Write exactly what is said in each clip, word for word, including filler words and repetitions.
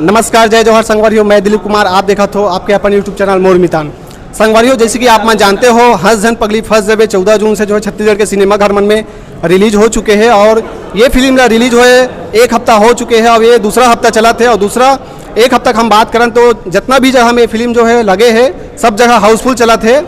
नमस्कार, जय जोहार संगवारी हो, मैं दिलीप कुमार, आप देखत हो आपके अपन YouTube चैनल मोर मितान। संगवारी हो, जैसे कि आप मन जानते हो, हंस झन पगली फंस जबे चौदह जून से जो है छत्तीसगढ़ के सिनेमा घर मन में रिलीज हो चुके हैं और ये फिल्म ला रिलीज होए एक हफ्ता हो चुके हैं। अब ये दूसरा हफ्ता चलत है और दूसरा एक हफ्ता हम बात करन तो जितना भी जगह में ये फिल्म जो है लगे है, सब जगह हाउसफुल चलत है।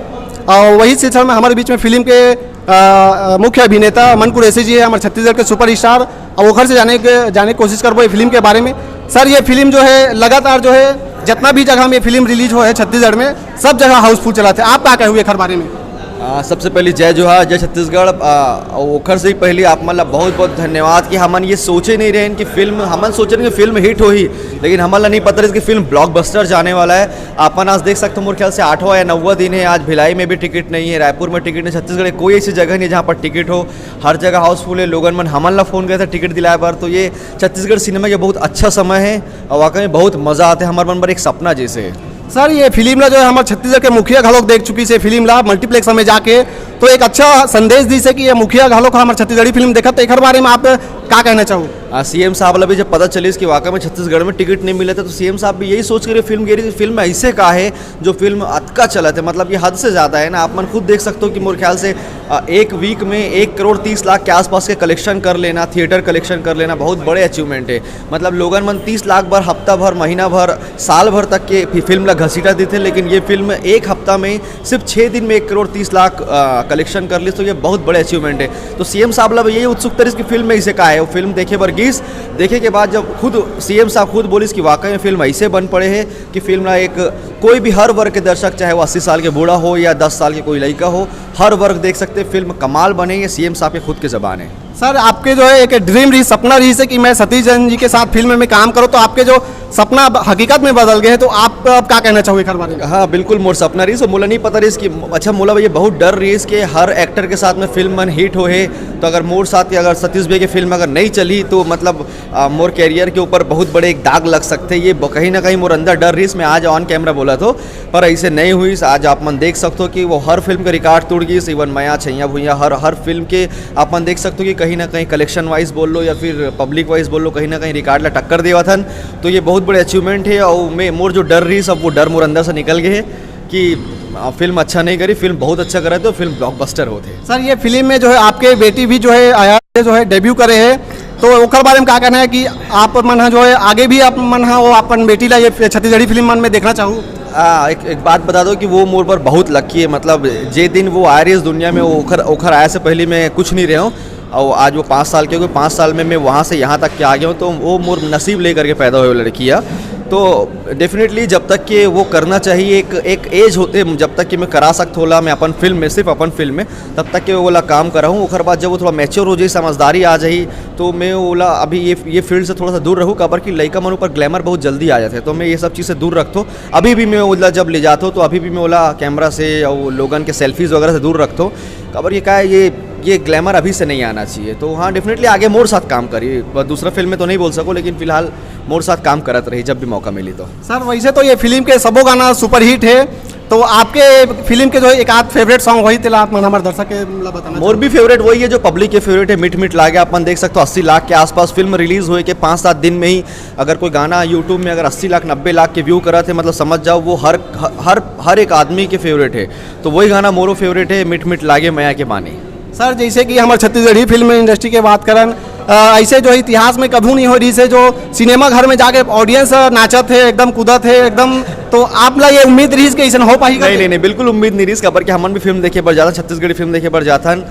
और वही सिलसिला में हमारे बीच में फिल्म के अ, अ, मुख्य अभिनेता मन कुरैशी जी है, हमारे छत्तीसगढ़ के सुपरस्टार। और ओखर से जाने के जाने की कोशिश करबो ये फिल्म के बारे में। सर, ये फिल्म जो है लगातार जो है जितना भी जगह में ये फिल्म रिलीज हो है छत्तीसगढ़ में, सब जगह हाउसफुल चलत है। आप का कहे हुए एखर बारे में? आ, सबसे पहले जय जोहार, जय छत्तीसगढ़। आ, ओखर से ही पहले आप मन ला बहुत बहुत धन्यवाद कि हमन ये सोचे नहीं रहे कि फिल्म, हमन सोचे रहे कि फिल्म हिट होही, लेकिन हमन ला नहीं पता रहे कि फिल्म ब्लॉकबस्टर जाने वाला है। अपन आज देख सकते हो, मोर ख्याल से आठवां या नौवां दिन है। आज भिलाई में भी टिकट नहीं है, रायपुर में टिकट नहीं, छत्तीसगढ़ में कोई ऐसी जगह नहीं है जहाँ पर टिकट हो। हर जगह हाउसफुल है। लोगन मन हमन ला फ़ोन करे थे टिकट दिलाए बर। तो ये छत्तीसगढ़ सिनेमा के बहुत अच्छा समय है और वाकई में बहुत मज़ा आते हैं। हमारे मन पर एक सपना जैसे है। सर, ये फिल्म ला जो है हमारे छत्तीसगढ़ के मुखिया घलोक देख चुकी से फिल्म ला मल्टीप्लेक्स में जाके, तो एक अच्छा संदेश दी से कि ये मुखिया घलोक हमारे छत्तीसगढ़ी फिल्म देखत, तो एकर बारे में आप का कहना चाहो? सीएम साहब ला भी जब पता चलिस कि वाकई में छत्तीसगढ़ में टिकट नहीं मिले थे, तो सीएम साहब भी यही सोच के फिल्म गे रही, फिल्म ऐसे का है जो फिल्म अतका चलत है, मतलब ये हद से ज़्यादा है ना। आप मन खुद देख सकते हो कि मोर ख्याल से आ, एक वीक में एक करोड़ तीस लाख के आसपास के कलेक्शन कर लेना, थिएटर कलेक्शन कर लेना बहुत बड़े अचीवमेंट है। मतलब लोगन मन तीस लाख भर, हफ्ता भर, महीना भर, साल भर तक के फि-, फिल्म ला घसीटा देते, लेकिन ये फिल्म एक हफ्ता में सिर्फ छः दिन में एक करोड़ तीस लाख आ, कलेक्शन कर ली, तो ये बहुत बड़े अचीवमेंट है। तो सीएम साहब ला भी यही उत्सुकता रहिस कि फिल्म में इसे का है, वो फिल्म देखे बर गिस। देखे के बाद जब खुद सीएम साहब खुद बोलिस कि वाकई में फिल्म ऐसे बन पड़े है कि फिल्म ला एक कोई भी हर वर्ग के दर्शक, चाहे वो अस्सी साल के बूढ़ा हो या दस साल के कोई लड़का हो, हर वर्ग देख सकते। फिल्म कमाल बने, ये सीएम साहब के खुद के जबान है। सर, आपके जो है एक ड्रीम रही, सपना रही से कि मैं सतीश जैन जी के साथ फिल्म में काम करूँ, तो आपके जो सपना अब हकीकत में बदल गए हैं, तो आप अब क्या कहना चाहोगे एकर बारे में? हाँ, बिल्कुल, मोर सपना रही। सो मोला नहीं पता रही कि, अच्छा, मोला ये बहुत डर रही कि हर एक्टर के साथ में फिल्म मन हिट हो है, तो अगर मोर साथ के, अगर सतीश भैया की फिल्म अगर नहीं चली, तो मतलब आ, मोर कैरियर के ऊपर बहुत बड़े एक दाग लग सकते। ये ब-, कहीं ना कहीं मोर अंदर डर रही, मैं आज ऑन कैमरा बोला तो, पर ऐसे नहीं हुई। आज आप मन देख सकते हो कि वो हर फिल्म का रिकॉर्ड तोड़ गई। इवन मया, छैया भुइया, हर हर फिल्म के आप मन देख सकते हो कि कहीं ना कहीं कलेक्शन वाइज बोल लो या फिर पब्लिक वाइज बोल लो, कहीं ना कहीं रिकॉर्ड ला टक्कर देवत हन। तो ये बहुत बड़े अचीवमेंट है और मैं, मोर जो डर रही सब, वो डर मोर अंदर से निकल गए है कि आ, फिल्म अच्छा नहीं करी, फिल्म बहुत अच्छा करा तो फिल्म ब्लॉकबस्टर होते। सर, ये फिल्म में जो है आपके बेटी भी जो है आया है, जो है डेब्यू करे है, तो ओकर बारे में का कहना है कि आप मन ह जो है आगे भी आप मन ह वो अपन बेटी ला ये छत्तीसगढ़ी फिल्म मन में देखना चाहू? आ, एक, एक बात बता दो कि वो मोर पर बहुत लकी है। मतलब जे दिन वो आ रही है इस दुनिया में, वो ओखर ओखर आया से पहले मैं कुछ नहीं रहा हूँ। और आज वो पाँच साल के हो गए, पाँच साल में मैं वहाँ से यहाँ तक के आ गया हूँ, तो वो मोर नसीब लेकर के पैदा हुए लड़की है। तो डेफिनेटली जब तक कि वो करना चाहिए, एक एक एज होते जब तक कि मैं करा सकत होला मैं अपन फिल्म में, सिर्फ अपन फिल्म में, तब तक के वो वाला काम करा हूँ। ओकर बाद जब वो थोड़ा मैच्योर हो जाए, समझदारी आ जाए, तो मैं ओला अभी ये ये फील्ड से थोड़ा सा दूर रहूँ, काबर कि लइका मन ऊपर ग्लैमर बहुत जल्दी आ जाते हैं, तो मैं ये सब चीज़ से दूर रखता हूँ। अभी भी मैं ओला जब ले जाता हूँ तो अभी भी मैं ओला कैमरा से या वो लोगन के सेल्फीज वगैरह से दूर रखता हूँ, काबर ये का है, ये ये ग्लैमर अभी से नहीं आना चाहिए। तो हाँ, डेफिनेटली आगे मोर साथ काम करी, ब-, दूसरा फिल्म में तो नहीं बोल सको, लेकिन फिलहाल मोर साथ काम करत रही जब भी मौका मिली तो। सर, वैसे तो ये फिल्म के सबो गाना सुपरहिट है, तो आपके फिल्म के जो एक आध फेवरेट सॉन्ग वही तेला आप मन हमारे दर्शक के ला बताना मोर भी फेवरेट वही है जो पब्लिक के फेवरेट है, मीठ मीठ लागे। अपन देख सकते हो अस्सी लाख के आसपास फिल्म रिलीज हुए के पाँच सात दिन में ही अगर कोई गाना यूट्यूब में अगर अस्सी लाख नब्बे लाख के व्यू करा थे, मतलब समझ जाओ वो हर हर हर एक आदमी के फेवरेट है। तो वही गाना मोरो फेवरेट है, मीठ मीठ लागे मया के पानी। सर, जैसे कि हमारे छत्तीसगढ़ी फिल्म इंडस्ट्री के बात करन, अ, ऐसे जो इतिहास में कभू नहीं हो रही से जो सिनेमा घर में जाके ऑडियंस नाचत है, एकदम कूदत है एकदम, तो आप ला ये उम्मीद रही कि ऐसा हो पाएगा? नहीं, नहीं, नहीं, बिल्कुल उम्मीद नहीं रही, काबर कि हमन भी फिल्म देखे बर जाथन, छत्तीसगढ़ी फिल्म देखे बर जाथन।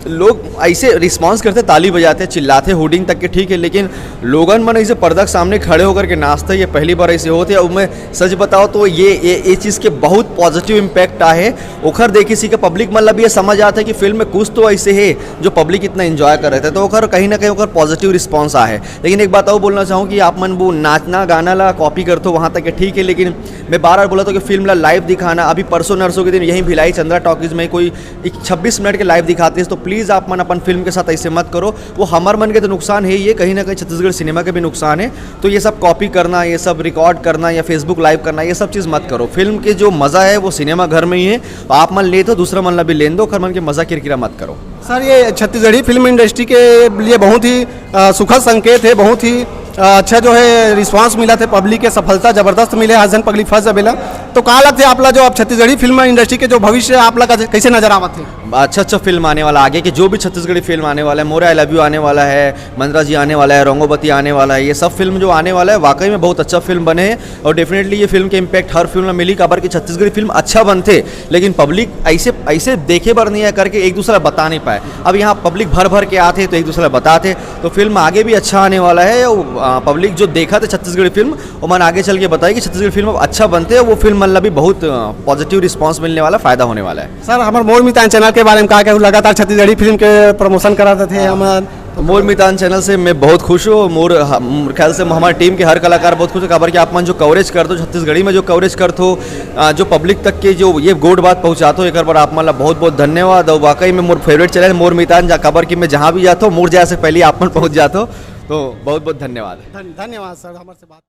लोग ऐसे रिस्पॉन्स करते, ताली बजाते, चिल्लाते, हुडिंग तक के ठीक है, लेकिन लोगन मन ऐसे पर्दा के सामने खड़े होकर के नाचते, ये पहली बार ऐसे होते। अब मैं सच बताओ तो ये ये, ये चीज़ के बहुत पॉजिटिव इम्पैक्ट आए। ओखर देखी सी के पब्लिक मन ला भी ये समझ आता है कि फिल्म में कुछ तो ऐसे है जो पब्लिक इतना एंजॉय कर रहे थे, तो ओखर कहीं ना कहीं ओखर पॉजिटिव रिस्पॉन्स आ है। लेकिन एक बात और बोलना चाहूँ कि आप मन वो नाचना गाना ला कॉपी करते हो, वहाँ तक के ठीक है, लेकिन मैं बार बार बोला था कि फिल्म ला लाइव दिखाना। अभी परसों नरसों के दिन यहीं भिलाई चंद्रा टॉकीज में कोई एक छब्बीस मिनट के लाइव दिखाते हैं, तो प्लीज प्लीज आप मन अपन फिल्म के साथ ऐसे मत करो। वो हमर मन के तो नुकसान है ही है, कहीं ना कहीं छत्तीसगढ़ सिनेमा के भी नुकसान है। तो ये सब कॉपी करना, ये सब रिकॉर्ड करना या Facebook लाइव करना, ये सब चीज़ मत करो। फिल्म के जो मज़ा है वो सिनेमा घर में ही है। आप मन लेत हो, दूसरा मन ला भी लेन दो, ओखर मन के मज़ा किरकिरा मत करो। सर, ये छत्तीसगढ़ी फिल्म इंडस्ट्री के लिए बहुत ही अ, सुखद संकेत है, बहुत ही अ, अच्छा जो है रिस्पांस मिलत हे, पब्लिक के सफलता जबरदस्त मिले, हर झन पगली फंस जबेला। तो का लगथे आप ला, जो अब छत्तीसगढ़ी फिल्म इंडस्ट्री के जो भविष्य आप ला का-, कैसे नजर आवत हे? अच्छा अच्छा फिल्म आने वाला, आगे के जो भी छत्तीसगढ़ी फिल्म आने वाला है, मोरे आई लव यू आने वाला है, मंदरा जी आने वाला है, रंगोबती आने वाला है, ये सब फिल्म जो आने वाला है वाकई में बहुत अच्छा फिल्म बने हैं। और डेफिनेटली ये फिल्म के इम्पैक्ट हर फिल्म में मिली, काबर कि छत्तीसगढ़ी फिल्म अच्छा बनथे, लेकिन पब्लिक ऐसे ऐसे देखे बर नहीं है करके एक दूसरा बता नहीं पाए। अब यहाँ पब्लिक भर भर के आते तो एक दूसरा बताते, तो फिल्म आगे भी अच्छा आने वाला है। और पब्लिक जो देखत हे छत्तीसगढ़ी फिल्म, वो मन आगे चल के बताई कि छत्तीसगढ़ी फिल्म अब अच्छा बनथे, वो फिल्म मन ला भी बहुत पॉजिटिव रिस्पांस मिलने वाला, फायदा होने वाला है। सर, हमर मोर मितान चैनल के बारे में का कहू? लगातार छत्तीसगढ़ी फिल्म के प्रमोशन कराते थे हमन। मोर मितान चैनल से मैं बहुत खुश हूँ। मोर, हम, ख्याल से हमारी टीम के हर कलाकार बहुत खुश है, काबर कि आप मन जो कवरेज करते हो, छत्तीसगढ़ी में जो कवरेज करते हो, आ, जो पब्लिक तक के जो ये गोठ बात पहुँचाते हो, एक बार आप मन ला बहुत बहुत धन्यवाद। और वाकई में मोर फेवरेट चैनल मोर मितान जा, काबर कि मैं जहाँ भी जाता हूँ, मोर जाए से पहले आप मन पहुँच जाते हो। तो बहुत बहुत धन्यवाद। धन-, धन्यवाद सर, हमारे से बात